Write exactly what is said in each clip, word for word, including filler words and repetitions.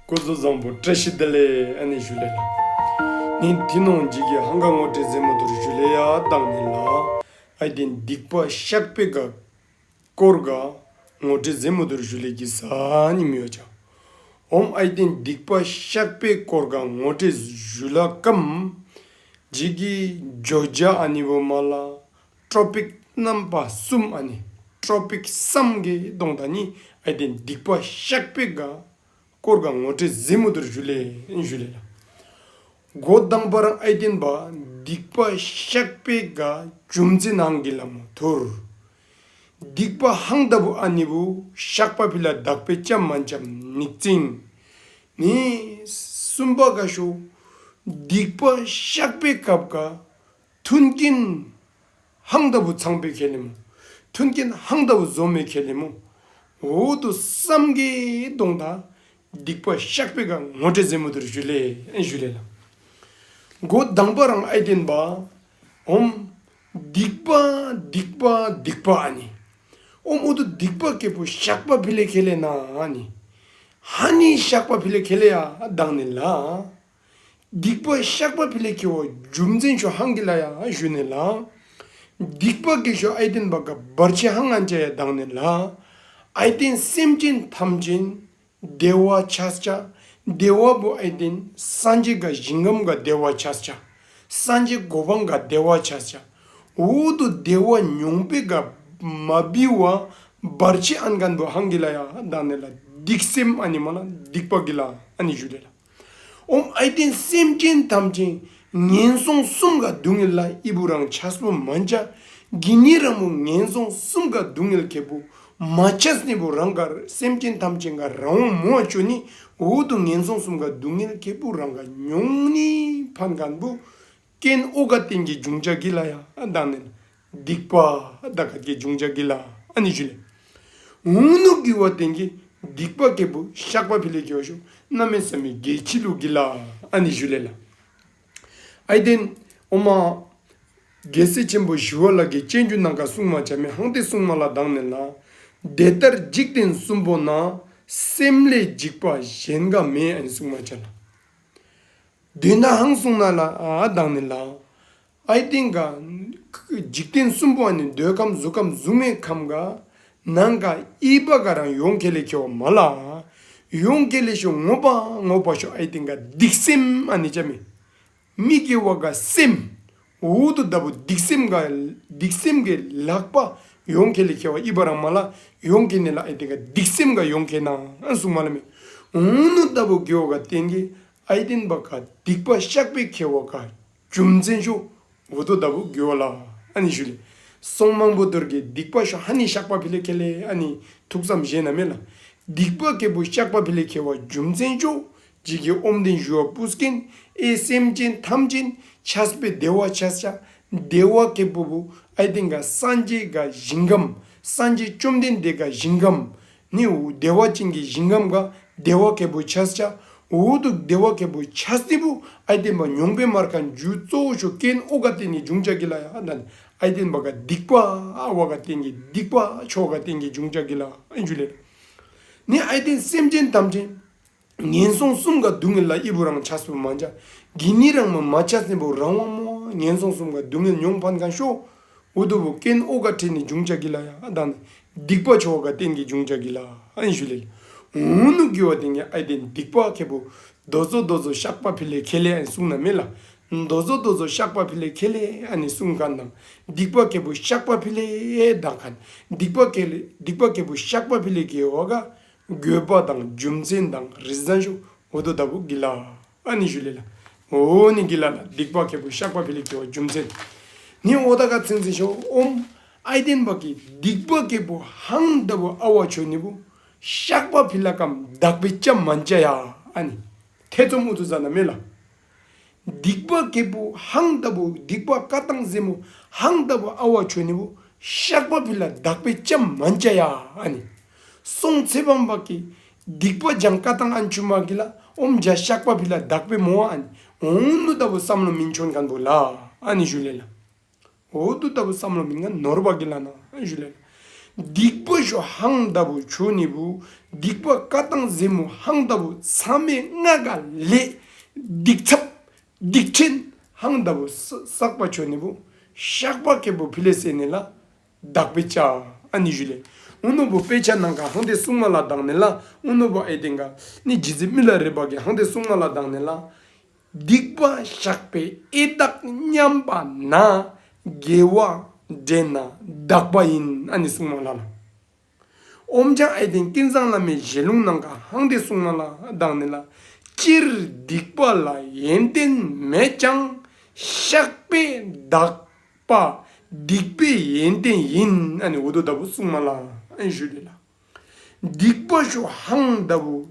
སྐུ་གཟུགས་བཟང་པོ། བཀྲ་ཤིས་བདེ་ལེགས། ཨ་ནི་ཞུ་ལེ་ལགས། ནི་ཏེ་ནོ་ཇི་གི་ཧང་ག་ངོ་སྤྲོད་ཟེ་མོ་ཐུར་ཞུ་ལེ་ཡ་དང་ནི་ལགས། ཨའི་ཏེན་སྡིག་པ་བཤགས་པེ་ག་སྐོར་ག་ངོ་སྤྲོད་ཟེ་མོ་ཐུར་ཞུ་ལེ་གི་ས་ནི་མི་ཡོ་ཅ། ཨོམ་ཨའི་ཏེན་སྡིག་པ་བཤགས་པེ་སྐོར་ག་ངོ་སྤྲོད་ཞུ་ལ་ཀམ་ཇི་གི་ཇོ་ཇ་ཨ་ནི་བོ་མ་ལ་ཊོ་པིཀ་རྣམ་པ་གསུམ་ཨ་ནི་ཊོ་པིཀ་སམ་གི་དོང་ད་ནི་ཨའི་ཏེན་སྡིག་པ་བཤགས་པེ་ག་སྐོར་ག་ངོ་སྤྲོད་ཟེ་མོ་ཐུར་ཞུ་ལེ་ཞུ་ལེ་ལགས། འགོ་དང་པ་རང་ཨའི་ཏེན་བ་སྡིག་པ་བཤགས་པེ་ག་རྒྱུ་མཚན་ཧང་གི་ལ་མོ་ཐུར། སྡིག་པ་ཧང་ད་བུ་ཨ་ནི་བུ་བཤགས་པ་ཕི་ལ་དག་པེ་ཅ་མན་ཅ་ཉིག་ཙིང་། ནི་གསུམ་པ་ག་ཤོ་སྡིག་པ་བཤགས་པེ་སྐབས་ག་མཐུན་རྐྱེན་ཧང་ད་བུ་ཚང་པེ་ཁེ་ལེ་མོ། མཐུན་རྐྱེན་ཧང་ད་བུ་བཟོ་མེ་ཁེ་ལེ་མོ། འོ་དུ་སམ་གི་དོང་ད་སྡིག་པ་བཤགས་པེ་ག་ངོ་སྤྲོད་ཟེ་མོ་ཐུར་ཞུ་ལེ་ཞུ་ལེ་ལགས། འགོ་དང་པ་རང་ཨའི་ཏེན་བ་ཨོམ་སྡིག་པ་སྡིག་པ་སྡིག་པ་ཨ་ནི། ཨོམ་འོ་དུ་སྡིག་པ་ཁེ་བུ་བཤགས་པ་ཕི་ལེ་ཁེ་ལེ་ན་ཨ་ནི། ཧ་ནི་བཤགས་པ་ཕི་ལེ་ཁེ་ལེ་ཡ་དང་ནི་ལགས། སྡིག་པ་བཤགས་པ་ཕི་ལེ་ཁེ་བ་རྒྱུ་མཚན་ཤོ་ཧང་གི་ལ་ཡ་ཞུ་ནི་ལགས། སྡིག་པ་གི་ཤོ་ཨའི་ཏེན་བ་ག་བར་ཆད་ཧང་ཨན་ཅ་ཡ་དང་ནི་ལགས། ཨའི་ཏེན་སེམས་ཅན་ཐམས་ཅད་བདེ་བ་ཆས་ཅ། བདེ་བ་བུ་ཨའི་ཏེན་སངས་རྒྱས་ག་ཞིང་ཁམས་ག་བདེ་བ་ཆས་ཅ། སངས་རྒྱས་གོ་འཕང་ག་བདེ་བ་ཆས་ཅ། འོ་དུ་བདེ་བ་མྱོང་པེ་ག་མ་བི་བ་བར་ཆད་ཨན་ཁན་བུ་ཧང་གི་ལ་ཡ་དང་ནི་ལགས། སྡིག་སེམས་ཨ་ནི་མ་ལ་སྡིག་པ་གི་ལ་ཨ་ནི་ཞུ་ལེ་ལགས། ཨོམ་ཨའི་ཏེན་སེམས་ཅན་ཐམས་ཅད་ངན་སོང་གསུམ་ག་སྡུག་བསྔལ་ལ་ཨི་བུ་རང་ཆས་པོ་མན་ཅ། གི་ནི་རང་མོ་ངན་སོང་གསུམ་ག་སྡུག་བསྔལ་ཁེ་བུ་མ་ཆས་ནི་བུ་རང་ག་སེམས་ཅན་ཐམས་ཅད་ག་རང་བ་མོ་ཨ་ཅོ་ནི། འོ་དུ་ངན་སོང་གསུམ་ག་སྡུག་བསྔལ་ཁེ་བུ་རང་ག་མྱོང་ནི་ཕན་ཁན་བུ་རྐྱེན་འོ་ག་ཏེན་གི་བྱུང་ཅ་གི་ལ་ཡ་དང་ནི་སྡིག་པ་དག་ག་གི་བྱུང་ཅ་གི་ལ་ཨ་ནི་ཞུ་ལེ། འུ་ནུ་གི་བ་ཏེན་གི་སྡིག་པ་ཁེ་བུ་བཤགས་པ་ཕི་ལེ་ཁེ་བ་ཤོ་གནམ་མེད་ས་མེད་གལ་ཆི་ལུ་གི་ལ་ཨ་ནི་ཞུ་ལེ་ལགས། ཨའི་ཏེན་ཨོ་མ་རྒྱལ་སྲས་ཆེན་པོ་ཞི་བ་ལྷ་གི་སྤྱོད་འཇུག་ནང་ག་གསུང་མ་ཅ་མེ་ཧང་ཏེ་གསུང་མ་ལ་དང་ནི་ལགས། དེ་ལྟར་འཇིག་རྟེན་གསུམ་པོ་ན། སེམས་ལས་འཇིགས་པ་གཞན་ག་མེད་ཨ་ནི་གསུང་མ་ཅ་ལགས། དེ་ན་ཧང་གསུང་ན་ལ་ཨ་དང་ནི་ལགས། ཨའི་ཏེན་ག་འཇིག་རྟེན་གསུམ་པོ་ཨ་ནི་འདོད་ཁམས་གཟུགས་ཁམས་གཟུགས་མེད་ཁམས་ག་ནང་ག་ཨི་བ་ག་རང་ཡོང་ཁེ་ལེ་ཁེ་བ་མ་ལ། ཡོང་ཁེ་ལེ་ཤོ་ངོ་པ་ངོ་པ་ཤོ་ཨའི་ཏེན་ག་སྡིག་སེམས་ཨ་ནི་ཅ་མེ། མི་གི་བ་ག་སེམས། འུ་དུ་ད་བུ་སྡིག་སེམས་ག་སྡིག་སེམས་གི་ལག་པ་ཡོང་ཁེ་ལེ་ཁེ་བ་ཨི་བ་རང་མ་ལ་ཡོང་ཁེ་ནི་ལ་ཨའི་ཏེན་ག་སྡིག་སེམས་ག་ཡོང་ཁེ་ན་ཨ་གསུང་མ་ལ་མེ། འུ་ནུ་ད་བུ་གི་བ་ག་ཏེན་གི་ཨའི་ཏེན་བ་ག་སྡིག་པ་བཤགས་པེ་ཁེ་བ་ག་རྒྱུ་མཚན་ཤོ་འོ་དོ་ད་བུ་གི་བ་ལ་ཨ་ནི་ཞུ་ལེ། སོང་མང་པོ་དོར་གི་སྡིག་པ་ཤོ་ཧ་ནི་བཤགས་པ་ཕི་ལེ་ཁེ་ལེ་ཨ་ནི་ཐུགས་བསམ་བཞེས་ན་མེ་ལ། སྡིག་པ་ཁེ་བུ་བཤགས་པ་ཕི་ལེ་ཁེ་བ་རྒྱུ་མཚན་ཤོ་ཇི་གི་ཨོམ་ཏེན་ཞུ་བ་པུས་ཀིན་ཨེ་སེམས་ཅན་ཐམས་ཅད་ཆས་པེ་བདེ་བ་ཆས་ཅ། བདེ་བ་ཁེ་བུ་བུ་ཨའི་ཏེན་ག་སངས་རྒྱས་ག་ཞིང་ཁམས་སངས་རྒྱས་བཅོམ་ལྡན་འདས་ག་ཞིང་ཁམས་ནི་བདེ་བ་ཅན་གི་ཞིང་ཁམས་ག་བདེ་བ་ཁེ་བུ་ཆས་ཅ། འོ་དུ་བདེ་བ་ཁེ་བུ་ཆས་ཏེ་བུ་ཨའི་ཏེན་བ་མྱོང་པེ་མར་ཁན་རྒྱུ་གཙོ་བོ་ཤོ་རྐྱེན་འོ་ག་ཏེན་ནི་བྱུང་ཅ་གི་ལ་ཡ་ཨ་ནི་ཨའི་ཏེན་བ་ག་སྡིག་པ་ཨ་བ་ག་ཏེན་གི་སྡིག་པ་ཆོ་ག་ཏེན་གི་བྱུང་ཅ་གི་ལ་ཨ་ནི་ཞུ་ལེ། ནི་ཨའི་ཏེན་སེམས་ཅན་ཐམས་ཅད་ངན་སོང་གསུམ་ག་སྡུག་བསྔལ་ལ་ཨི་བུ་རང་ཆས་པོ་མན་ཅ། གི་ནི་རང་མ་མ་ཆས་ནི་བུ་རང་བ་མོ་ངན་སོང་གསུམ་ག་སྡུག་བསྔལ་མྱོང་ཕན་ཁན་ཤོ། འོ་དོ་བུ་རྐྱེན་འོ་ག་ཏེན་ནི་བྱུང་ཅ་གི་ལ་ཡ་ཨ་དང་ནི་སྡིག་པ་ཆོ་ག་ཏེན་གི་བྱུང་ཅ་གི་ལ་ཨ་ནི་ཞུ་ལེ། འུ་ནུ་གི་བ་ཏེན་གི་ཨའི་ཏེན་སྡིག་པ་ཁེ་བུ་དོ་ཟོ་དོ་ཟོ་བཤགས་པ་ཕི་ལེ་ཁེ་ལེ་ཨ་ནི་གསུང་ན་མེ་ལ། དོ་ཟོ་དོ་ཟོ་བཤགས་པ་ཕི་ལེ་ཁེ་ལེ་ཨ་ནི་གསུང་ཁན་དང་སྡིག་པ་ཁེ་བུ་བཤགས་པ་ཕི་ལེ་དང་ཁན་སྡིག་པ་ཁེ་ལེ་སྡིག་པ་ཁེ་བུ་བཤགས་པ་ཕི་ལེ་ཁེ་བ་ག་དགོས་པ་དང་རྒྱུ་མཚན་དང་རི་ཟན་ཤོ་འོ་དོ་ད་བུ་གི་ལ་ཨ་ནི་ཞུ་ལེ་ལ། འོ་ནི་གི་ལ་ལ་སྡིག་པ་ཁེ་བུ་བཤགས་པ་ཕི་ལེ་ཁེ་བ་རྒྱུ་མཚན། ནི་འོ་ད་ག་ཚིང་ཚིང་ཤོ་ཨོམ་ཨའི་ཏེན་བ་གི་སྡིག་པ་ཁེ་བུ་ཧང་ད་བུ་ཨ་བ་ཆོ་ནི་བུ་བཤགས་པ་ཕི་ལ་ཀམ་དག་པེ་ཅ་མན་ཅ་ཡ་ཨ་ནི་ཐེ་ཚོམ་འུ་དུ་ཟ་ན་མེ་ལ། སྡིག་པ་ཁེ་བུ་ཧང་ད་བུ་སྡིག་པ་ཀ་ཏང་ཟེ་མོ་ཧང་ད་བུ་ཨ་བ་ཆོ་ནི་བུ་བཤགས་པ་ཕི་ལ་དག་པེ་ཅ་མན་ཅ་ཡ་ཨ་ནི། སོང་ཚེ་བམ་བ་གི་སྡིག་པ་ཇང་ཀ་ཏང་ཨན་ཆུ་མ་གི་ལ་ཨོམ་ཇ་བཤགས་པ་ཕི་ལ་དག་པེ་མོ་ཨ་ནི། འོ་ནུ་ད་བུ་བསམ་བློ་མིན་ཆོན་ཁན་བུ་ལ་ཨ་ནི་ཞུ་ལེ་ལ། འོ་དུ་ད་བུ་བསམ་བློ་མིན་ང་ནོར་བ་གི་ལ་ན་ཨ་ནི་ཞུ་ལེ་ལ། སྡིག་པ་ཤོ་ཧང་ད་བུ་ཆོ་ནི་བུ། སྡིག་པ་ཀ་དང་ཟེ་མོ་ཧང་ད་བུ་ཚ་མེ་ང་ག་ལས། སྡིག་ཚབ་སྡིག་ཆེན་ཧང་ད་བུ་བསགས་པ་ཆོ་ནི་བུ། བཤགས་པ་ཁེ་བུ་ཕི་ལེ་སེ་ནི་ལ། དག་པེ་ཅ། ཨ་ནི་ཞུ་ལེ། ཨུ་ནུ་བུ་དཔེ་ཆ་ནང་ག་ཧང་ཏེ་གསུང་མ་ལ་དག་ནི་ལ། ཨུ་ནུ་བུ་ཨའི་ཏེན་ག་ནི་རྗེ་བཙུན་མི་ལ་རས་པ་གི་ཧང་ཏེ་གསུང་མ་ལ་དག་ནི་ལ། སྡིག་པ་བཤགས་པའི་ཨེ་དག་སྙམ་པ་ན། དགེ་བ་འདྲེན་ན་དག་པ་ཡིན། ཨ་ནི་གསུང་མ་ལ་ལ། ཨོམ་ཅང་ཨའི་ཏེན་ཀུན་བཟང་བླ་མའི་ཞལ་ལུང་ནང་ག་ཧང་ཏེ་གསུང་མ་ལ་དག་ནི་ལ། སྤྱིར་སྡིག་པ་ལ་ཡོན་ཏན་མེད་ཀྱང་། བཤགས་པས་དག་པ་སྡིག་པའི་ཡོན་ཏན་ཡིན། ཨ་ནི་ཨུ་ཐུ་ད་བུ་གསུང་མ་ལ་ཨན་ཞུ་ལེ་ལ། སྡིག་པ་ཤོ་ཧང་ད་བུ་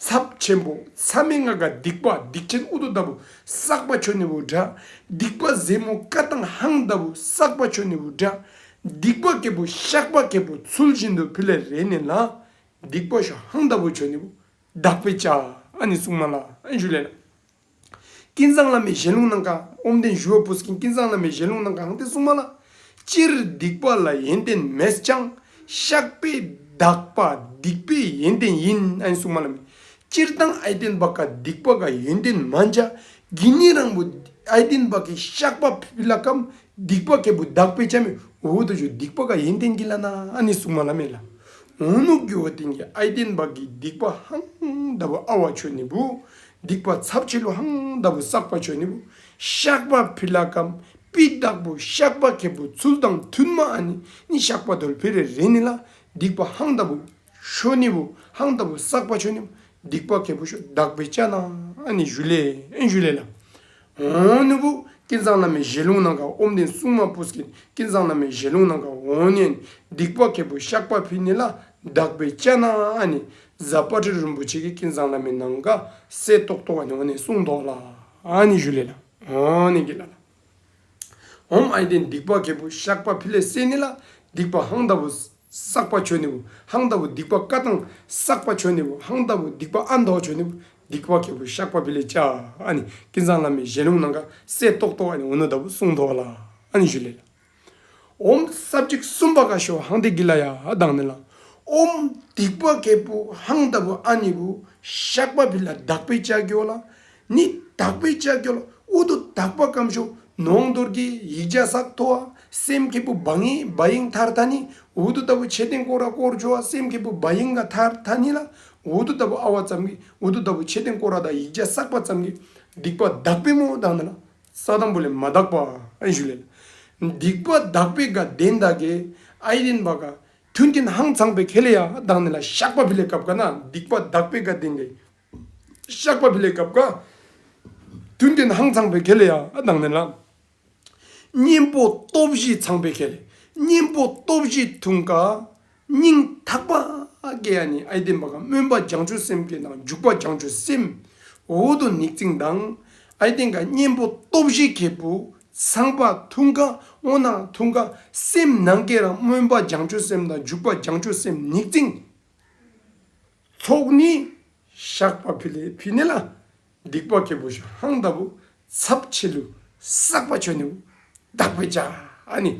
ཚབས་ཆེན་པོ་ཚ་མེ་ང་ག་སྡིག་པ་སྡིག་ཆེན་ཨུ་ཐུ་ད་བུ་བསགས་པ་ཆོ་ནི་བུ་དྲ། སྡིག་པ་ཟེ་མོ་ཀ་དང་ཧང་ད་བུ་བསགས་པ་ཆོ་ནི་བུ་དྲ། སྡིག་པ་ཁེ་བུ་བཤགས་པ་ཁེ་བུ་ཚུལ་བཞིན་དུ་ཕི་ལེ་རེ་ནི་ལ། སྡིག་པ་ཤོ་ཧང་ད་བུ་ཆོ་ནི་བུ་དག་པེ་ཅ། ཨ་ནི་གསུང་མ་ལ་ཨན་ཞུ་ལེ་ལ། ཀུན་བཟང་བླ་མའི་ཞལ་ལུང་ནང་ག་ཨོམ་ཏེན་ཞུ་བ་པུས་ཀིན་ཀུན་བཟང་བླ་མའི་ཞལ་ལུང་ནང་ག་ཧང་ཏེ་གསུང་མ་ལ། སྤྱིར་སྡིག་པ་ལ་ཡོན་ཏན་མེད་ཀྱང་། བཤགས་པས་དག་པ་སྡིག་པའི་ཡོན་ཏན་ཡིན། ཨན་གསུང་མ་ལ་མེ། སྤྱིར་བཏང་ཨའི་ཏེན་བ་ག་སྡིག་པ་ག་ཡོན་ཏན་མན་ཅ། གི་ནི་རང་བུ་ཨའི་ཏེན་བ་གི་བཤགས་པ་ཕི་ལ་ཀམ་སྡིག་པ་ཁེ་བུ་དག་པེ་ཅ་མེ། ཨུ་ཐུ་ཞུ་སྡིག་པ་ག་ཡོན་ཏན་གི་ལ་ན། ཨ་ནི་གསུང་མ་ལ་མེ་ལ། ཨུ་ནུ་གི་བ་ཏེན་གི་ཨའི་ཏེན་བ་གི་སྡིག་པ་ཧང་ད་བུ་ཨ་བ་ཆོ་ནི་བུ། སྡིག་པ་ཚབས་ཆེ་ལུ་ཧང་ད་བུ་བསགས་པ་ཆོ་ནི་བུ། བཤགས་པ་ཕི་ལ་ཀམ་སྤི་དག་བུ་བཤགས་པ་ཁེ་བུ་ཚུལ་དང་མཐུན་མ། ཨ་ནི་ནི་བཤགས་པ་དོལ་ཕི་རེ་རེ་ནི་ལ། སྡིག་པ་ཧང་ད་བུ་ཆོ་ནི་བུ་ཧང་ད་བུ་བསགས་པ་ཆོ་ནི་བུ། སྡིག་པ་ཁེ་བུ་ཤོ་དག་པེ་ཅ་ན། ཨ་ནི་ཞུ་ལེ་ཨན་ཞུ་ལེ་ལ། ཨོ་ནུ་བུ་ཀུན་བཟང་བླ་མའི་ཞལ་ལུང་ནང་ག་ཨོམ་ཏེན་གསུང་མ་པུས་ཀིན་ཀུན་བཟང་བླ་མའི་ཞལ་ལུང་ནང་ག་ཨོ་ནེ་སྡིག་པ་ཁེ་བུ་བཤགས་པ་ཕི་ནི་ལ་དག་པེ་ཅ་ན། ཨ་ནི་ཟ་པ་ཏྲི་རིན་པོ་ཆེ་གི་ཀུན་བཟང་བླ་མའི་ནང་ག་གསལ་ཏོག་ཏོ་ཨ་ནི་ཨོ་ནེ་གསུང་དོ་ལ། ཨ་ནི་ཞུ་ལེ་ལ། ཨོ་ནི་གི་ལ་ལ། ཨོམ་ཨའི་ཏེན་སྡིག་པ་ཁེ་བུ་བཤགས་པ་ཕི་ལེ་སེ་ནི་ལ། སྡིག་པ་ཧང་ད་བུ་བསགས་པ་ཆོ་ནི་བུ། ཧང་ད་བུ་སྡིག་པ་ཀ་དང་བསགས་པ་ཆོ་ནི་བུ། ཧང་ད་བུ་སྡིག་པ་ཨ་ད་བུ་ཆོ་ནི་བུ། སྡིག་པ་ཁེ་བུ་བཤགས་པ་ཕི་ལེ་ཅ། ཨ་ནི་ཀུན་བཟང་བླ་མའི་ཞལ་ལུང་ནང་ག་གསལ་ཏོག་ཏོ་ཨ་ནི་ཨུ་ནུ་ད་བུ་གསུང་དོ་ལ། ཨ་ནི་ཞུ་ལེ་ལ། ཨོམ་ས་བཅུ་གསུམ་པ་ག་ཤོ་ཧང་ཏེ་གི་ལ་ཡ་དག་ནི་ལ། ཨོམ་སྡིག་པ་ཁེ་བུ་ཧང་ད་བུ་ཨ་ནི་བུ་བཤགས་པ་ཕི་ལ་དག་པེ་ཅ་གི་ལ། ནི་དག་པེ་ཅ་གི་ལ། ཨུ་ཐུ་དག་པ་ཀམ་ཤོ་ནོང་དོར་གི་ཡིག་ཆ་སག་ཐོ་བ་སེམས་ཁེ་བུ་བ་ཡིན་བ་ཡིན་ཐར་ཐ་ནི། ཨུ་ཐུ་ད་བུ་ཆེ་ཏེན་ཀོ་ར་ཀོར་ཆོ་བ་སེམས་ཁེ་བུ་བ་ཡིན་ག་ཐར་ཐ་ནི་ལ། ཨུ་ཐུ་ད་བུ་ཨ་བ་ཙམ་གི་ཨུ་ཐུ་ད་བུ་ཆེ་ཏེན་ཀོ་ར་དང་ཡིག་ཆ་སག་པ་ཙམ་གི་སྡིག་པ་དག་པེ་མོ་དག་ནི་ལ། ས་དང་པོ་ལས་མ་དག་པ་ཨན་ཞུ་ལེ་ལ། སྡིག་པ་དག་པེ་ག་དེན་དག་གི་ཨའི་ཏེན་བ་ག་མཐུན་རྐྱེན་ཧང་ཚང་པེ་ཁེ་ལེ་ཡ་དག་ནི་ལ། བཤགས་པ་ཕི་ལེ་སྐབས་ག་ན་སྡིག་པ་དག་པེ་ག་དེན་གི་བཤགས་པ་ཕི་ལེ་སྐབས་ག་མཐུན་རྐྱེན་ཧང་ཚང་པེ་ཁེ་ལེ་ཡ་དག་ནི་ལ། གཉེན་པོ་སྟོབས་བཞི་ཚང་པེ་ཁེ་ལེ། གཉེན་པོ་སྟོབས་བཞི་ཐུང་ཀ་སྙིང་ཐག་པ་གི་ཨ་ནི་ཨའི་ཏེན་བ་ག་སྨོན་པ་བྱང་ཆུབ་སེམས་ཀྱི་དང་འཇུག་པ་བྱང་ཆུབ་སེམས་ཨུ་ཐུ་ཉིག་ཙིང་དང་ཨའི་ཏེན་ག་གཉེན་པོ་སྟོབས་བཞི་ཁེ་བུ་ཚང་པ་ཐུང་ཀ་ཨོ་ན་ཐུང་ཀ་སེམས་ནང་གི་རང་སྨོན་པ་བྱང་ཆུབ་སེམས་དང་འཇུག་པ་བྱང་ཆུབ་སེམས་ཉིག་ཙིང་ཚོགས་ནི་བཤགས་པ་ཕི་ལེ་ཕི་ནི་ལ། སྡིག་པ་ཁེ་བུ་ཤོ་ཧང་ད་བུ་ཚབས་ཆེ་ལུ་བསགས་པ་ཆོ་ནི་བུ་དག་པེ་ཅ། ཨ་ནི་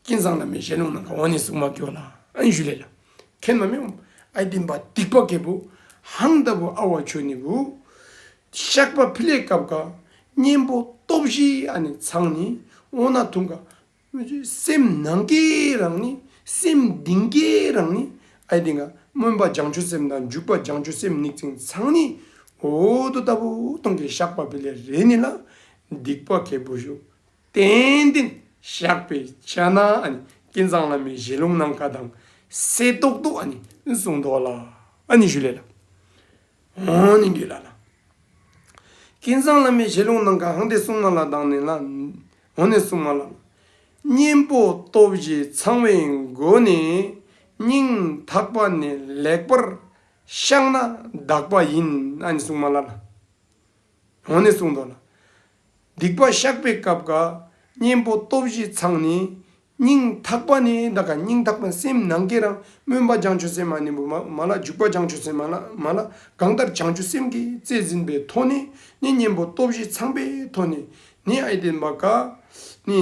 ཀུན་བཟང་བླ་མའི་ཞལ་ལུང་ནང་ག་ཨོ་ནི་གསུང་མ་གི་ལ་ཨན་ཞུ་ལེ་ལ། ཁེན་མ་མེ་ཨོམ་ཨའི་ཏེན་བ་སྡིག་པ་ཁེ་བུ་ཧང་ད་བུ་ཨ་བ་ཆོ་ནི་བུ་བཤགས་པ་ཕི་ལེ་སྐབས་ག་གཉེན་པོ་སྟོབས་བཞི་ཨ་ནི་ཚང་ནི་ཨོ་ན་ཐུང་ཀ་སེམས་ནང་གི་རང་ནི་སེམས་གཏིང་གི་རང་ནི་ཨའི་ཏེན་ག་སྨོན་པ་བྱང་ཆུབ་སེམས་དང་འཇུག་པ་བྱང་ཆུབ་སེམས་ཉིག་ཙིང་ཚང་ནི་ཨུ་ཐུ་ད་བུ་ཐུང་ཀེ་བཤགས་པ་ཕི་ལེ་རེ་ནི་ལ། སྡིག་པ་ཁེ་བུ་ཤོ་ཏན་ཏན་བཤགས་པེ་ཅ་ན། ཨ་ནི་ཀུན་བཟང་བླ་མའི་ཞལ་ལུང་ནང་ག་དང་གསལ་ཏོག་ཏོ་ཨ་ནི་གསུང་དོ་ལ་ཨ་ནི་ཞུ་ལེ་ལ། ཨོ་ནི་གི་ལ་ལ། ཀུན་བཟང་བླ་མའི་ཞལ་ལུང་ནང་ག་ཧང་ཏེ་གསུང་མ་ལ་དག་ནི་ལ། ཨོ་ནི་གསུང་མ་ལ། གཉེན་པོ་སྟོབས་བཞི་ཚང་བའི་སྒོ་ནས་སྙིང་ཐག་པ་ནས་ལེགས་པར་བཤགས་ན་དག་པ་ཡིན། ཨ་ནི་གསུང་མ་ལ་ལ། ཨོ་ནི་གསུང་དོ་ལ། སྡིག་པ་བཤགས་པའི་སྐབས་ག་གཉེན་པོ་སྟོབས་བཞི་ཚང་ནི་སྙིང་ཐག་པ་ནས་དག་ག་སྙིང་ཐག་པ་སེམས་ནང་གི་རང་སྨོན་པ་བྱང་ཆུབ་སེམས་མ་ནི་བུ་མ་མ་ལ་འཇུག་པ་བྱང་ཆུབ་སེམས་མ་ལ་མ་ལ་གང་ལྟར་བྱང་ཆུབ་སེམས་ཀྱི་རྩེ་འཛིན་པའི་ཐོག་ནས་ནི་གཉེན་པོ་སྟོབས་བཞི་ཚང་པའི་ཐོག་ནས་ ནི་ཨའི་ཏེན་བ་ཀ་ནི་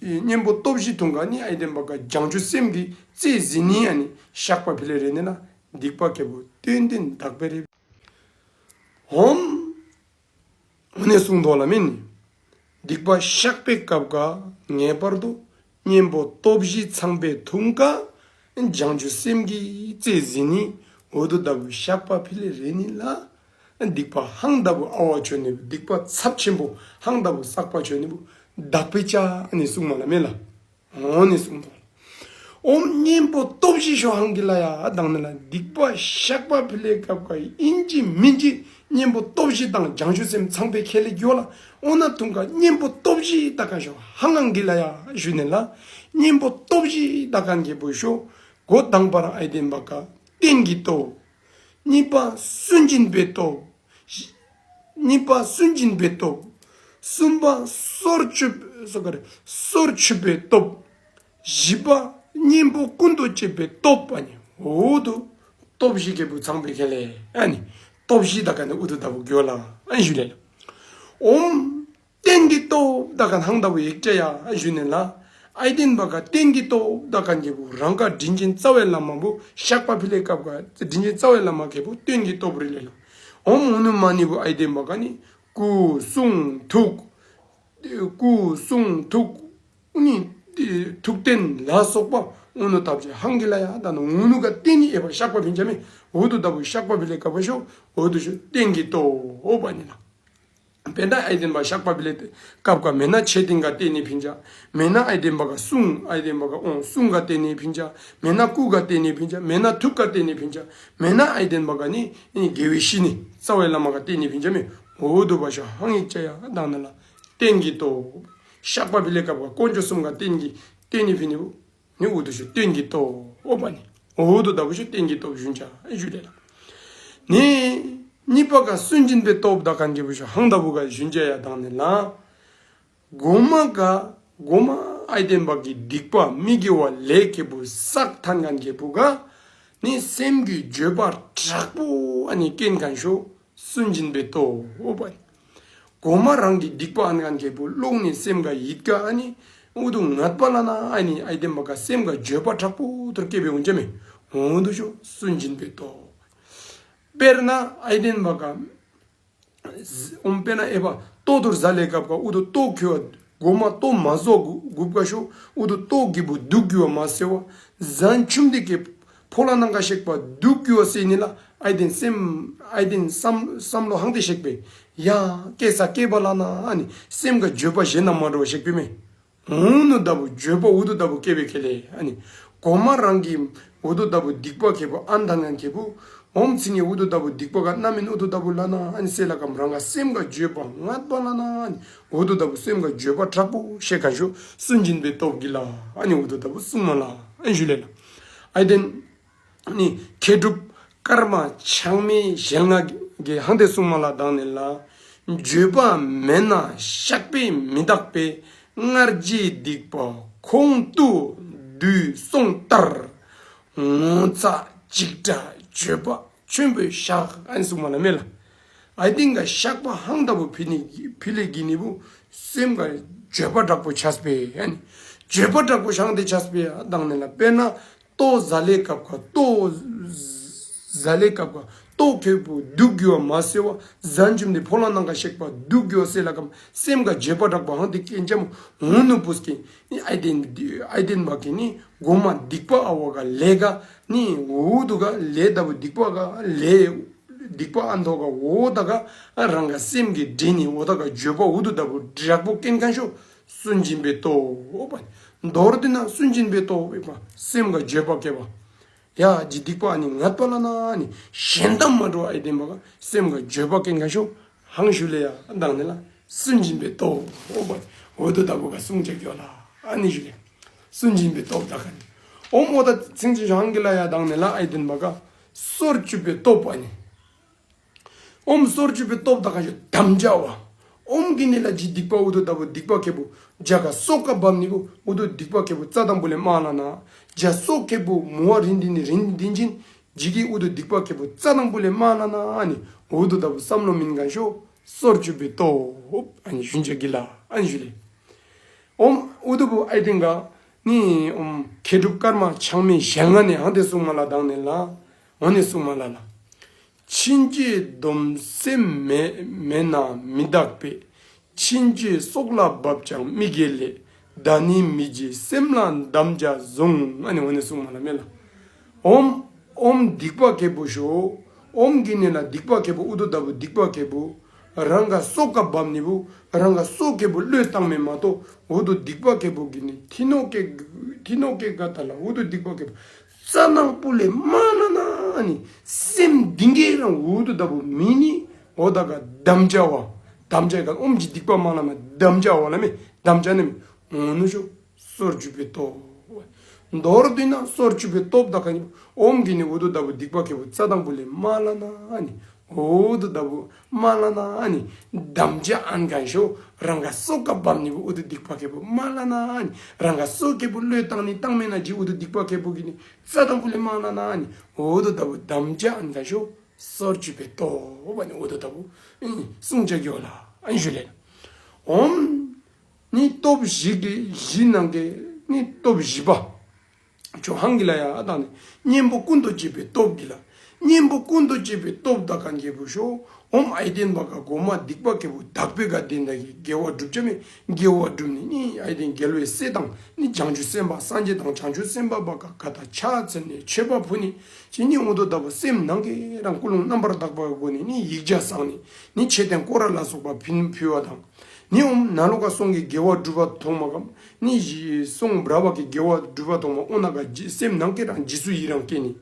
གཉེན་པོ་སྟོབས་བཞི་ཐུང་ཀ་ནི་ཨའི་ཏེན་བ་ཀ་བྱང་ཆུབ་སེམས་ཀྱི་རྩེ་གཟིགས་ནི་ཨ་ནི་བཤགས་པ་ཕི་ལེ་རེ་ནི་ལ་སྡིག་པ་ཁེ་པོ་ཏན་ཏན་དག་པེ་རེ། ཧོམ། ཨོ་ནི་གསུངས་དོ་ལ་མེན་ནི། སྡིག་པ་བཤགས་པའི་སྐབས་ཀ་ངེས་པར་དུ་གཉེན་པོ་སྟོབས་བཞི་ཚང་པེ་ཐུང་ཀ་བྱང་ཆུབ་སེམས་ཀྱི་རྩེ་གཟིགས་ནི་འོ་དོ་ལྟ་བུ་བཤགས་པ་ཕི་ལེ་རེ་ནི་ལ། སྡིག་པ་ཧང་ལྟ་བུ་ཨ་བ་ཆོ་ནི་བུ་སྡིག་པ་ཚབས་ཆེན་པོ་ཧང་ལྟ་བུ་བསགས་པ་ཆོ་ནི་བུ་དག་པེ་ཅ་ཨ་ནི་གསུངས་མ་ལ་མེ་ལ། ཨོ་ནི་གསུངས་དོ། ཨོམ་གཉེན་པོ་སྟོབས་བཞི་ཤོ་ཧང་གི་ལ་ཡ་དང་ནི་ལ་སྡིག་པ་བཤགས་པ་ཕི་ལེ་སྐབས་ཀ་ཨིན་ཅི་མིན་ཅི་གཉེན་པོ་སྟོབས་བཞི་དང་བྱང་ཆུབ་སེམས་ཚང་པེ་ཁེ་ལེ་གྱོ་ལ། ཨོ་ན་ཐུང་ཀ་གཉེན་པོ་སྟོབས་བཞི་དག་ཁན་ཤོ་ཧང་ཧང་གི་ལ་ཡ་ཞུ་ནི་ལ། གཉེན་པོ་སྟོབས་བཞི་དག་ཁན་ཁེ་པོ་ཤོ་འགོ་དང་པ་རང་ཨའི་ཏེན་བ་ཀ་རྟེན་གྱི་སྟོབས། གཉིས་པ་སུན་འབྱིན་པའི་སྟོབས། གཉིས་པ་སུན་འབྱིན་པའི་སྟོབས། གསུམ་པ་སོར་ཆུད་སོ་ག་རེ་སོར་ཆུད་པའི་སྟོབས། བཞི་པ་གཉེན་པོ་ཀུན་ཏུ་སྤྱོད་པའི་སྟོབས་པ་ནི་འོ་དོ་སྟོབས་བཞི་ཁེ་པོ་ཚང་པེ་ཁེ་ལེ་ཨ་ནི་སྟོབས་བཞི་དག་ཁན་ནི་འོ་དོ་ལྟ་བུ་གྱོ་ལ་ཨ་ཞུ་ལེ་ལ། ཨོམ། རྟེན་གྱི་སྟོབས་དག་ཁན་ཧང་ལྟ་བུ་ཡེག་ཅ་ཡ་ཞུ་ནི་ལ། ཨའི་ཏེན་བ་ཀ་རྟེན་གྱི་སྟོབས་དག་ཁན་ཁེ་པོ་རང་ཀ་དྲིན་ཅན་རྩ་བའི་བླ་མ་བུ་བཤགས་པ་ཕི་ལེ་སྐབས་ཀ་དྲིན་ཅན་རྩ་བའི་བླ་མ་ཁེ་པོ་རྟེན་གྱི་སྟོབས་རེ་ལེ་ལ། ཨོམ་ཨུ་ནུ་མ་ནི་བུ་ཨའི་ཏེན་བ་ཀ་ནི་སྐུ་གསུང་ཐུགས། སྐུ་གསུང་ཐུགས་ཨུ་ནི་ཐུགས་རྟེན་ལ་སོགས་པ་ཨུ་ནུ་ཐབས་ཅིག་ཧང་གི་ལ་ཡ་དང་ནི་ཨུ་ནུ་ཀ་རྟེན་ནི་ཨེ་བ་བཤགས་པ་ཕིན་ཅ་མེ། འོ་དོ་ལྟ་བུ་བཤགས་པ་ཕི་ལེ་སྐབས་ཀ་ཤོ་འོ་དོ་ཤོ་རྟེན་གྱི་སྟོབས་འོ་བ་ནི་ལ། དཔེར་ན་ཨའི་ཏེན་བ་བཤགས་པ་ཕི་ལེ་སྐབས་ཀ་མེ་ན་ཆེ་ཏིང་ག་རྟེན་ནི་ཕིན་ཅ། མེ་ན་ཨའི་ཏེན་བ་ཀ་གསུང་ཨའི་ཏེན་བ་ཀ་ཨོང་གསུང་ག་རྟེན་ནི་ཕིན་ཅ། མེ་ན་སྐུ་ག་རྟེན་ནི་ཕིན་ཅ། མེ་ན་ཐུགས་ག་རྟེན་ནི་ཕིན་ཅ། མེ་ན་ཨའི་ཏེན་བ་ཀ་ནི་དགེ་བའི་བཤེས་གཉེན་རྩ་བའི་བླ་མ་ག་རྟེན་ནི་ཕིན་ཅ་མེ། འོ་དོ་བ་ཤོ་ཧང་ཡེག་ཅ་ཡ་དང་ནི་ལ་རྟེན་གྱི་སྟོབས། བཤགས་པ་ཕི་ལེ་སྐབས་ཀ་དཀོན་མཆོག་གསུམ་ག་རྟེན་གྱི་རྟེན་ནི་ཕིན་ནི་བུ། ནི་འོ་དོ་ཤོ་རྟེན་གྱི་སྟོབས་འོ་བ་ནི། འོ་དོ་ལྟ་བུ་ཤོ་རྟེན་གྱི་སྟོབས་ཞུན་ཅ་ཞུ་ལེ་ལ། ནི་གཉིས་པ་ཀ་སུན་འབྱིན་པའི་སྟོབས་དག་ཁན་ཁེ་པོ་ཤོ་ཧང་ལྟ་བུ་ག་ཞུན་ཅ་ཡ་དང་ནི་ལ། གོ་མ་ག་གོ་མ་ཨའི་ཏེན་བ་ཀི་སྡིག་པ་མི་དགེ་བ་ལས་ཁེ་པོ་བསགས་ཐན་ཁན་ཁེ་པོ་ག་ནི་སེམས་ཀྱི་འགྱོད་པ་དྲག་པོ་ཨ་ནི་སྐྱེན་ཁན་ཤོ་སུན་འབྱིན་པའི་སྟོབས་འོ་བ་ནི། གོ་མ་རང་གི་སྡིག་པ་ཨན་ཁན་ཁེ་པོ་ལོག་ནི་སེམས་ག་ཡིད་ག་ཨ་ནི་འུ་དུ་ངད་པ་ལ་ན་ཨ་ནི་ཨའི་ཏེན་བ་ཀ་སེམས་ག་འགྱོད་པ་དྲག་པོ་ཐུར་སྐྱེ་བའི་འོང་ཅ་མེ། འོ་དོ་ཤོ་སུན་འབྱིན་པའི་སྟོབས། དཔེར་ན་ཨའི་ཏེན་བ་ཀ་ཨོམ་དཔེར་ན་ཨེ་བ་ལྟོ་ཐུར་ཟ་ལེ་སྐབས་ཀ་འུ་དུ་ལྟོ་ཁེ་བ་གོ་མ་ལྟོ་མ་ཟོ་གུ་གུབ་ཀ་ཤོ་འུ་དུ་ལྟོ་གི་བུ་དུག་གི་བ་མ་སེ་བ་ཟན་ཆུམ་དི་ཀེ་ཕོ་ལ་ནང་ག་ཤེག་པ་དུག་གི་བ་སེ་ནི་ལ་ཨའི་ཏེན་སེམས་ཨའི་ཏེན་བསམ་བསམ་བློ་ཧང་ཏེ་ཤེག་པེ། ཡ་སྐྱེ་ས་སྐྱེ་བ་ལ་ན་ཨ་ནི་སེམས་ག་འགྱོད་པ་གཞན་ན་མ་འགྲོ་བ་ཤེག་པེ་མེ། འུ་ནུ་ལྟ་བུ་འགྱོད་པ་འུ་དུ་ལྟ་བུ་སྐྱེ་བེ་ཁེ་ལེ་ཨ་ནི། གོ་མ་རང་གི་འུ་དུ་ལྟ་བུ་སྡིག་པ་ཁེ་པོ་ཨན་ཐང་ཡང་ཁེ་པོ། ཨོམ་ཚིག་ནི་འུ་དུ་ལྟ་བུ་སྡིག་པ་ག་རྣམ་སྨིན་འུ་དུ་ལྟ་བུ་ལ་ན་ཨ་ནི་སེ་ལ་ཀམ་རང་ག་སེམས་ག་འགྱོད་པ་ངད་པ་ལ་ན་ཨ་ནི། འུ་དུ་ལྟ་བུ་སེམས་ག་འགྱོད་པ་དྲག་པོ་ཤེག་ཁན་ཤོ་སུན་འབྱིན་པའི་སྟོབས་ཀྱི་ལ་ཨ་ནི་འུ་དུ་ལྟ་བུ་གསུང་མ་ལ་ཨ་ནི་ཞུ་ལེ་ལ། ཨའི་ཏེན་ནི་མཁས་གྲུབ་ཀརྨ་ཆགས་མེད་ཞལ་སྔ་གི་ཧང་ཏེ་གསུང་མ་ལ་དང་ནི་ལ། འགྱོད་པ་མེད་ན་བཤགས་པས་མི་དག་པས། སྔར་གྱི་སྡིག་པ་ཁོང་དུ་བསྡུས་སོང་ལྟར། ངོ་ཚ་འཇིགས་སྐྲག་འགྱོད་པ་ཆེན་པོས་བཤགས་ཨ་ནི་གསུང་མ་ལ་མེ་ལ། ཨའི་ཏེན་ག་བཤགས་པ་ཧང་ལྟ་བུ་ཕི་ནི་ཕི་ལེ་གི་ནི་བུ་སེམས་ག་འགྱོད་པ་དྲག་པོ་ཆགས་པེ་ཨ་ནི། འགྱོད་པ་དྲག་པོ་ཤང་ཏེ་ཆགས་པེ་ཨ་དང་ནི་ལ་དཔེར་ན། ལྟོ་ཟ་ལེ་སྐབས་ཀ་ལྟོ་ཟ་ལེ་སྐབས་ཀ་ལྟོ་ཁེ་པོ་དུག་གི་བ་མ་སེ་བ་ཟན་ཆུམ་དི་ཕོ་ལ་ནང་ག་ཤེག་པ་དུག་གི་བ་སེ་ལ་ཀམ་སེམས་ག་འགྱོད་པ་དྲག་པོ་ཧང་ཏེ་སྐྱེན་ཅ་མོ། འུ་ནུ་པུས་ཀི་ནི་ཨའི་ཏེན་ཨའི་ཏེན་བ་ཀི་ནི་གོ་མ་སྡིག་པ་ཨ་བ་ག་ལས་ག་ནི་འུ་དུ་ག་ལས་ལྟ་བུ་སྡིག་པ་ག་ལས་སྡིག་པ་ཨ་ནི་ཐོག་ག་འོ་ད་ག་རང་ག་སེམས་ཀྱི་འདྲེ་ནི་འོ་ད་ག་འགྱོད་པ་འུ་དུ་ལྟ་བུ་དྲག་པོ་སྐྱེན་ཁན་ཤོ་སུན་འབྱིན་པའི་སྟོབས་འོ་བ་ནི། མདོར་བསྡུ་ན་སུན་འབྱིན་པའི་སྟོབས་ཨེ་བ་སེམས་ག་འགྱོད་པ་སྐྱེ་བ། ཡ་ཇི་སྡིག་པ་ཨ་ནི་ངད་པ་ལ་ན་ཨ་ནི་གཞན་དང་མ་འགྲོ་ཨའི་ཏེན་བ་ག་སེམས་ག་འགྱོད་པ་སྐྱེན་ཁན་ཤོ་ཧང་ཞུ་ལེ་ཡ་དང་ནི་ལ་སུན་འབྱིན་པའི་སྟོབས་འོ་བ་འོ་དོ་ལྟ་བུ་ག་གསུང་ཅ་གྱོ་ལ་ཨ་ནི་ཞུ་ལེ། སུན་འབྱིན་པའི་སྟོབས་དག་ཁན་ནི་ཨོམ་འོ་ད་ཚིག་ཅིག་ཧང་གི་ལ་ཡ་དང་ནི་ལ་ཨའི་ཏེན་བ་ག་སོར་ཆུད་པའི་སྟོབས་ཨ་ནི། ཨོམ་སོར་ཆུད་པའི་སྟོབས་དག་ཁན་ཤོ་དམ་བཅའ་བ། ཨོམ་གི་ནི་ལ་ཇི་སྡིག་པ་འུ་དུ་ལྟ་བུ་སྡིག་པ་ཁེ་པོ་ཇ་ག་སོ་ཀ་བམ་ནི་བུ་འུ་དུ་སྡིག་པ་ཁེ་པོ་རྩ་དང་པོ་ལས་མ་ལ་ན། ཇ་སོ་ཁེ་པོ་མུ་བ་རིན་དི་ནི་རིན་དི་ཅིན་ཇི་གི་འུ་དུ་སྡིག་པ་ཁེ་པོ་རྩ་དང་པོ་ལས་མ་ལ་ན་ཨ་ནི་འུ་དུ་ལྟ་བུ་བསམ་བློ་མིན་ཁན་ཤོ་ སོར་ཆུད་པའི་སྟོབས། ཨ་ནི་ཞུན་ཆ་གི་ལ་ཨ་ནི་ཞུ་ལེ། ཨོམ་ཨུ་ཐུ་བུ་ཨའི་ཏེན་ག་ནི་ཨོམ་མཁས་གྲུབ་ཀརྨ་ཆགས་མེད་ཞལ་སྔ་ནས་ཧང་ཏེ་གསུང་མ་ལ་དང་ནི་ལ། འོ་ནི་གསུང་མ་ལ་ལ། ཕྱིན་ཆད་སྡོམ་སེམས་མེད་མེད་ན་མི་དག་པས། ཕྱིན་ཆད་སྲོག་ལ་བབ་ཀྱང་མི་དགེ་ལས། ད་ནི་མི་བྱེད་སེམས་ལ་དམ་བཅའ་བཟུང་། ཨ་ནི་འོ་ནི་གསུང་མ་ལ་མེ་ལ། ཨོམ་ཨོམ་སྡིག་པ་ཁེ་པོ་ཤོ། ཨོམ་གི་ནི་ལ་སྡིག་པ་ཁེ་པོ་ཨུ་ཐུ་ད་བུ་སྡིག་པ་ཁེ་པོ། རང་ག་སྲོག་ག་བབ་ནི་བུ། རང་ག་སྲོག་ཁེ་པོ་བློས་བཏང་མེ་མ་གཏོགས་ཨུ་ཐུ་སྡིག་པ་ཁེ་པོ་གི་ནི་ཐི་ནོ་ཀེ་ཐི་ནོ་ཀེ་ག་ད་ལ་ཨུ་ཐུ་སྡིག་པ་ཁེ་པོ་རྩ་ནང་པུ་ལས་མ་ལ་ན་ནི་སེམས་སྡིག་གེ་རང་ཨུ་ཐུ་ད་བུ་མི་ནི་འོ་ད་ག་དམ་བཅའ་བ། དམ་བཅའ་ག་ཨོམ་གྱི་སྡིག་པ་མ་ལ་མ་དམ་བཅའ་བ་ལ་མེ་དམ་བཅའ་ནི་མེ་འོ་ནུ་ཤོ། སོར་ཆུད་པའི་སྟོབས། མདོར་བསྡུས་ན་སོར་ཆུད་པའི་སྟོབས་ད་ག་ནི་ཨོམ་གི་ནི་ཨུ་ཐུ་ད་བུ་སྡིག་པ་ཁེ་པོ་རྩ་དང་པུ་ལས་མ་ལ་ན་ནི། ཨུ་ཐུ་ད་བུ་མ་ལ་ན་ནི་དམ་བཅའ་ཨན་གན་ཤོ། རང་ག་སྲོག་ག་བབ་ནི་བུ་ཨུ་ཐུ་སྡིག་པ་ཁེ་པོ་མ་ལ་ན་ནི། རང་ག་སྲོག་ཁེ་པོ་བློས་བཏང་ནི་བཏང་མེ་ན་ཇི་ཨུ་ཐུ་སྡིག་པ་ཁེ་པོ་གི་ནི་རྩ་དང་པུ་ལས་མ་ལ་ན་ནི་ཨུ་ཐུ་ད་བུ་དམ་བཅའ་ཨན་གན་ཤོ། སོར་ཆུད་པའི་སྟོབས་ཨ་ནི་ཨུ་ཐུ་ད་བུ་ཨིན་གསུང་ཆ་གི་ཝ་ལ་ཨན་ཞུ་ལེ། ཨོམ་ནི་སྟོབས་བཞི་གི་བཞི་ནང་གི་ནི་སྟོབས་བཞི་པ། ཆོ་ཧང་གི་ལ་ཡ་ཨ་ད་ནི་གཉེན་པོ་ཀུན་ཏུ་སྤྱོད་པའི་སྟོབས་གི་ལ། གཉེན་པོ་ཀུན་ཏུ་སྤྱོད་པའི་སྟོབས་ད་གན་ཁེ་པོ་ཤོ། ཨོམ་ཨའི་ཏེན་བ་ག་གོ་མ་སྡིག་པ་ཁེ་པོ་དག་པའི་ག་དེན་ད་གི་དགེ་བ་སྒྲུབ་ཅ་མེ། དགེ་བ་སྒྲུབ་ནི་ནི་ཨའི་ཏེན་རྒྱལ་བའི་སྲས་དང་ནི་བྱང་ཆུབ་སེམས་དཔའ་སངས་རྒྱས་དང་བྱང་ཆུབ་སེམས་དཔའ་བ་ག་ག་ད་ཕྱག་འཚལ་ནི་མཆོད་པ་ཕུལ་ནི། ཅི་ནི་ཨུ་ཐུ་ད་བུ་སེམས་ནང་གི་རང་ཀུན་སློང་རྣམ་པར་དག་པ་ག་གོ་ནི་ནི་ཡིག་བརྒྱ་བསགས་ནི། ནི་མཆོད་རྟེན་སྐོར་ར་ལ་སོགས་པ་ཕིན་ཕུལ་བ་དང་། ནི་ཨོམ་ན་ལོ་ཀ་སོང་གི་དགེ་བ་སྒྲུབ་པ་ཐོང་མ་གམ། ནི་སོང་བྲ་བ་གི་དགེ་བ་སྒྲུབ་པ་ཐོང་མ་ཨོ་ན་ག་སེམས་ནང་གི་རང་རྗེས་སུ་ཡི་རང་སྐྱེ་ནི།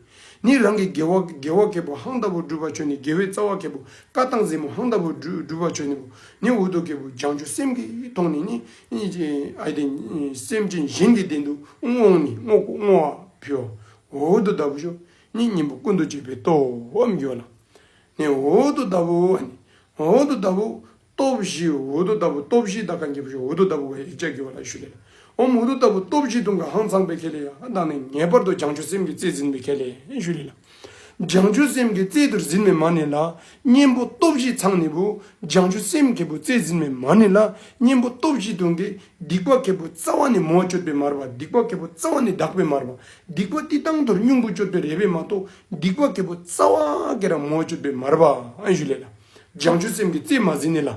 ནི་རང་གི་དགེ་བ་དགེ་བ་ཁེ་པོ་ཧང་ད་བུ་སྒྲུབ་པ་ཆོ་ནི་དགེ་བའི་རྩ་བ་ཁེ་པོ་ཀ་ཏང་ཟེ་མོ་ཧང་ད་བུ་སྒྲུབ་པ་ཆོ་ནི་བུ། ནི་ཨུ་ཐུ་ཁེ་པོ་བྱང་ཆུབ་སེམས་ཀྱི་ཐོང་ནི་ནི་ཨའི་ཏེན་སེམས་ཅན་གཞན་གྱི་དོན་དུ་བསྔོ་ནི་བསྔོ་བསྔོ་བ་ཕུལ་བ། ཨུ་ཐུ་ད་བུ་ཤོ། ནི་གཉེན་པོ་ཀུན་ཏུ་སྤྱོད་པའི་སྟོབས་ཨོམ་གི་ཝ་ལ། ནི་ཨུ་ཐུ་ད་བུ་ཨ་ནི་ཨུ་ཐུ་ད་བུ་སྟོབས་བཞི་ཨུ་ཐུ་ད་བུ་སྟོབས་བཞི་ད་གན་ཁེ་པོ་ཤོ་ཨུ་ཐུ་ད་བུ་ག་ཡིག་ཆ་གི་ཝ་ལ་ཞུ་ལེ། ཨོམ་ཨུ་ཐུ་ད་བུ་སྟོབས་བཞི་དུང་ག་ཧང་ཚང་པའི་ཁེ་ལེ་ཡ་ཨ་ད་ནི་ངེས་པར་དུ་བྱང་ཆུབ་སེམས་ཀྱི་རྩེ་འཛིན་པའི་ཁེ་ལེ་ཞུ་ལེ་ལ། བྱང་ཆུབ་སེམས་ཀྱི་རྩེ་དུར་འཛིན་མེ་མ་ནི་ལ། གཉེན་པོ་སྟོབས་བཞི་ཚང་ནི་བུ། བྱང་ཆུབ་སེམས་ཁེ་པོ་རྩེ་འཛིན་མེ་མ་ནི་ལ། གཉེན་པོ་སྟོབས་བཞི་དུང་གི་སྡིག་པ་ཁེ་པོ་རྩ་བ་ནི་མོ་སྤྱོད་པའི་མར་བ། སྡིག་པ་ཁེ་པོ་རྩ་བ་ནི་དག་པའི་མར་བ། སྡིག་པ་ཏི་ཏང་དུར་སྙུང་པོ་སྤྱོད་པའི་རེ་བའི་མ་གཏོགས་སྡིག་པ་ཁེ་པོ་རྩ་བ་གི་ར་མོ་སྤྱོད་པའི་མར་བ་ཨན་ཞུ་ལེ་ལ། བྱང་ཆུབ་སེམས་ཀྱི་རྩེ་མ་འཛིན་ནི་ལ།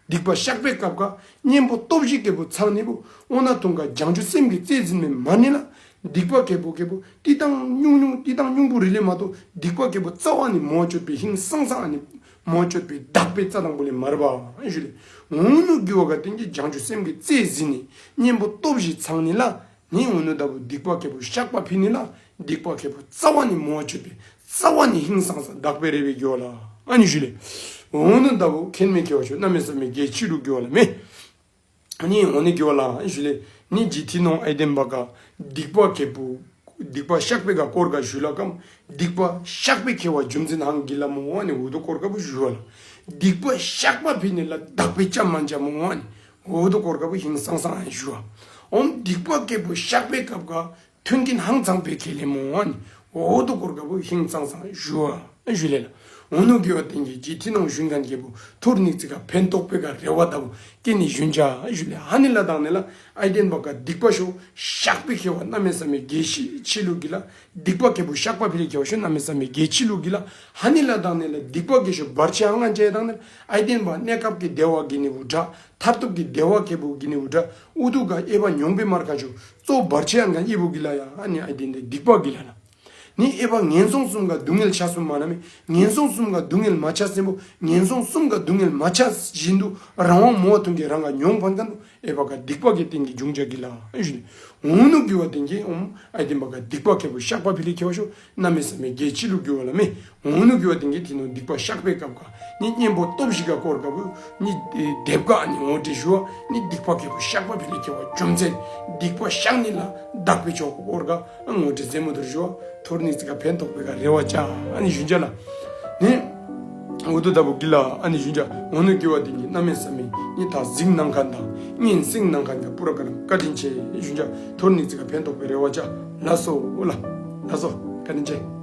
སྡིག་པ་བཤགས་པའི་སྐབས་ཀ་གཉེན་པོ་སྟོབས་བཞི་ཁེ་པོ་ཚང་ནི་བུ། ཨོ་ན་དུང་ག་བྱང་ཆུབ་སེམས་ཀྱི་རྩེ་འཛིན་མེ་མ་ནི་ལ། སྡིག་པ་ཁེ་པོ་ཁེ་པོ་ཏི་ཏང་སྙུང་སྙུང་ཏི་ཏང་སྙུང་པོ་རི་ལེ་མ་གཏོགས་སྡིག་པ་ཁེ་པོ་རྩ་བ་ནི་མོ་སྤྱོད་པའི་ཧིང་སང་སང་ཨ་ནི་མོ་སྤྱོད་པའི་དག་པའི་རྩ་དང་པོ་ལས་མར་བ་ཨན་ཞུ་ལེ། ཨོ་ནུ་གི་ཝ་ག་དེན་གི་བྱང་ཆུབ་སེམས་ཀྱི་རྩེ་འཛིན་ནི་གཉེན་པོ་སྟོབས་བཞི་ཚང་ནི་ལ། ནི་ཨོ་ནུ་ད་བུ་སྡིག་པ་ཁེ་པོ་བཤགས་པ་ཕི་ནི་ལ། སྡིག་པ་ཁེ་པོ་རྩ་བ་ནི་མོ་སྤྱོད་པའི་རྩ་བ་ནི་ཧིང་སང་སང་དག་པའི་རེ་བའི་གི་ཝ་ལ་ཨན་ཞུ་ལེ། ཨོ་ནུ་ད་བུ་མཁྱེན་མེ་ཁེ་ཝ་ཤོ་གནམ་མེད་ས་མེད་གལ་ཆི་ལུ་གི་ཝ་ལ་མེ། ནི་ཨོ་ནི་གི་ཝ་ལ་ཨན་ཞུ་ལེ། ནི་ཇི་ཐི་ནོང་ཨའི་ཏེན་བ་ག་སྡིག་པ་ཁེ་པོ་སྡིག་པ་བཤགས་པའི་ག་སྐོར་ག་ཞུ་ལ་ཀམ། སྡིག་པ་བཤགས་པའི་ཁེ་ཝ་རྒྱུ་མཚན་ཧང་གི་ལ་མོ་ཨ་ནི་ཨུ་ཐུ་སྐོར་ག་བུ་ཞུ་བ་ལ། སྡིག་པ་བཤགས་པ་ཕི་ནི་ལ་དག་པའི་ཅ་མན་ཅ་མོ་ཨ་ནི་ཨུ་ཐུ་སྐོར་ག་བུ་ཧིང་སང་སང་ཨན་ཞུ་བ། ཨོམ་སྡིག་པ་ཁེ་པོ་བཤགས་པའི་སྐབས་ག་མཐུན་རྐྱེན་ཧང་ཚང་པའི་ཁེ་ལེ་མོ་ཨ་ནི་ཨུ་ཐུ་སྐོར་ག་བུ་ཧིང་སང་སང་ཞུ་བ་ཞུ་ལེ་ལ། ཨོ་ནུ་གི་ཝ་དེན་གི་ཇི་ཐི་ནོང་ཞུན་ཁན་ཁེ་པོ་ཐུར་ཉིག་ཙིང་ག་ཕན་ཐོགས་པའི་ག་རེ་བ་ད་བུ་ཀེ་ནི་ཞུན་ཅ་ཞུ་ལེ། ཧ་ནི་ལ་དང་ནི་ལ་ཨའི་ཏེན་བ་ག་སྡིག་པ་ཤོ་བཤགས་པའི་ཁེ་ཝ་གནམ་མེད་ས་མེད་གལ་ཆི་ཆི་ལུ་གི་ལ། སྡིག་པ་ཁེ་པོ་བཤགས་པ་ཕི་ལེ་ཁེ་ཝ་ཤོ་གནམ་མེད་ས་མེད་གལ་ཆི་ལུ་གི་ལ། ཧ་ནི་ལ་དང་ནི་ལ་སྡིག་པ་གི་ཤོ་བར་ཆད་ཧང་ང་ཅ་དང་ནི་ལ་ཨའི་ཏེན་བ་གནས་སྐབས་ཀྱི་བདེ་བ་གི་ནི་བུ་དྲ་མཐར་ཐུག་གི་བདེ་བ་ཁེ་པོ་གི་ནི་བུ་དྲ་ཨུ་ཐུ་ག་ཨའི་བ་མྱོང་པའི་མར་ཁ་ཤོ་གཙོ་བར་ཆད་ཧང་ང་ཨི་བུ་གི་ལ་ཡ་ཨ་ནི་ཨའི་ཏེན་དེ་སྡིག་པ་གི་ལ་ལ། ནི་ཨའི་བ་ངན་སོང་གསུམ་ག་སྡུག་བསྔལ་ཆ་གསུམ་མ་ན་མེ། ངན་སོང་གསུམ་ག་སྡུག་བསྔལ་མ་ཆ་སེམས་པོ་ངན་སོང་གསུམ་ག་སྡུག་བསྔལ་མ་ཆ་བཞིན་དུ་རང་དབང་མོ་ཐུང་གི་རང་ག་མྱོང་ཕན་ཁན་དུ་ཨའི་བ་ག་སྡིག་པ་གི་རྟེན་གྱི་འབྱུང་བྱ་གི་ལ་ཨན་ཞུ་ནི། ཨོ་ནུ་གི་ཝ་དེན་གི་ཨོམ་ཨའི་ཏེན་བ་ག་སྡིག་པ་ཁེ་པོ་བཤགས་པ་ཕི་ལེ་ཁེ་ཝ་ཤོ་གནམ་མེད་ས་མེད་གལ་ཆི་ལུ་གི་ཝ་ལ་མེ། ཨོ་ནུ་གི་ཝ་དེན་གི་ཐི་ནོང་སྡིག་པ་བཤགས་པའི་སྐབས་ག་ནི་གཉེན་པོ་སྟོབས་བཞི་ག་སྐོར་ག་བུ་ནི་སྡེབ་ག་ནི་ངོ་སྤྲོད་ཞུ་བ་ནི་སྡིག་པ་ཁེ་པོ་བཤགས་པ་ཕི་ལེ་ཁེ་ཝ་རྒྱུ་མཚན་སྡིག་པ་བཤགས་ནི་ལ་དག་པའི་ཆོ་ག་སྐོར་ག་ངོ་སྤྲོད་ཟེ་མོ་དུར་ཞུ་བ། ཐུར་ཉིག་ཙིང་ག་ཕན་ཐོགས་པའི་ག་རེ་བ་ཅ་ཨ་ནི་ཞུན་ཅ་ལ། ནི་ཨུ་ཐུ་ད་བུ་གི་ལ་ཨ་ནི་ཞུན་ཅ། ཨོ་ནུ་གི་ཝ་དེན་གི་གནམ་མེད་ས་མེད་ནི་ད་གཟིགས་གནང་ཁན་དང་སྙན་གསན་གནང་ཁན་ག་པུ་ར་ག་ར་བཀའ་དྲིན་ཆེ་ཞུན་ཅ། ཐུར་ཉིག་ཙིང་ག་ཕན་ཐོགས་པའི་རེ་བ་ཅ། ལགས་སོ་ལ། ལགས་སོ་བཀའ་དྲིན་ཆེ།